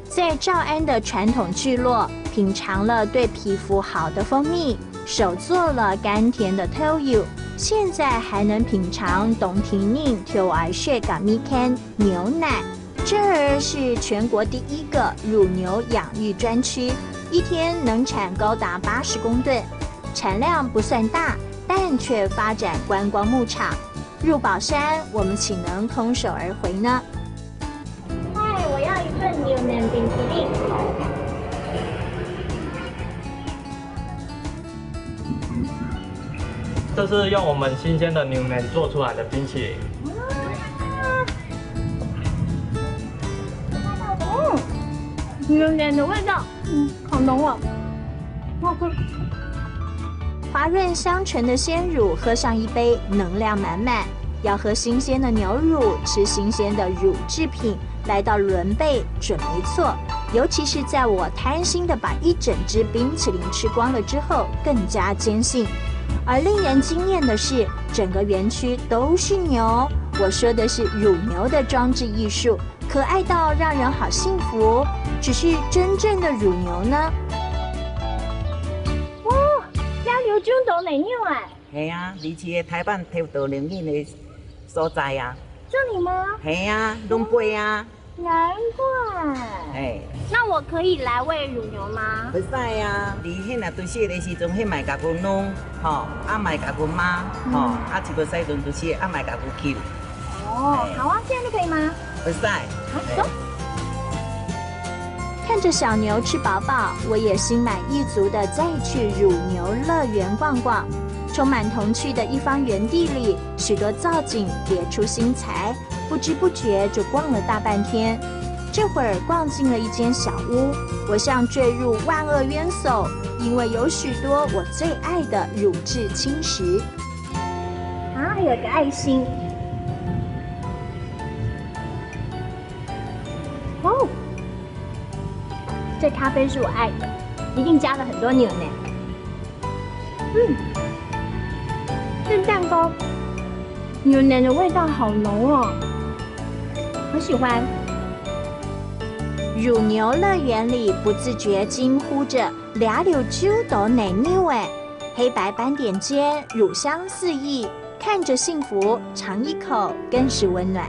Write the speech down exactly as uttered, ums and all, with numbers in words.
在詔安的傳統聚落，品嘗了對皮膚好的蜂蜜，手做了甘甜的豆油，現在還能品嘗當地人特色个物件牛奶。這兒是全國第一個乳牛養育專區，一天能產高達八十公噸，產量不算大，但卻發展觀光牧場。入寶山，我們豈能空手而回呢？嗨，我要一份牛奶冰淇淋。這是用我們新鮮的牛奶做出來的冰淇淋。嗯，牛奶的味道，嗯，好濃哦，好吃。滑潤香醇的鮮乳，喝上一杯，能量滿滿。要喝新鮮的牛乳，吃新鮮的乳製品，來到崙背準沒錯。尤其是在我貪心的把一整支冰淇淋吃光了之後，更加堅信。而令人驚豔的是，整個園區都是牛，我說的是乳牛的裝置藝術，可愛到讓人好幸福。只是真正的乳牛呢？哇，這牛真多奶牛哎！係啊，而且臺灣頭道靈隱个所在啊。這裡嗎？係啊，崙背啊。難怪。哎。那我可以來餵乳牛嗎？會使啊，你現在都市个時陣，去買甲佢弄，吼，啊買甲佢媽，吼，嗯。啊一個使陣都市，啊買甲佢勼。哦，哎。好啊，現在就可以嗎？會使。好，走。看着小牛吃飽飽，我也心滿意足地再去乳牛樂園逛逛。充滿童趣的一方園地裡，許多造景別出心裁，不知不覺就逛了大半天。這會兒逛進了一間小屋，我像墜入萬惡淵藪，因為有許多我最愛的乳製輕食。啊，還有個愛心。哦，這咖啡是我愛的，一定加了很多牛奶。嗯，這蛋糕，牛奶的味道好濃哦，我喜歡。乳牛樂園裡不自覺驚呼著：「這裡有幾多奶牛仔！」黑白斑點間，乳香四溢，看著幸福，嚐一口更是溫暖。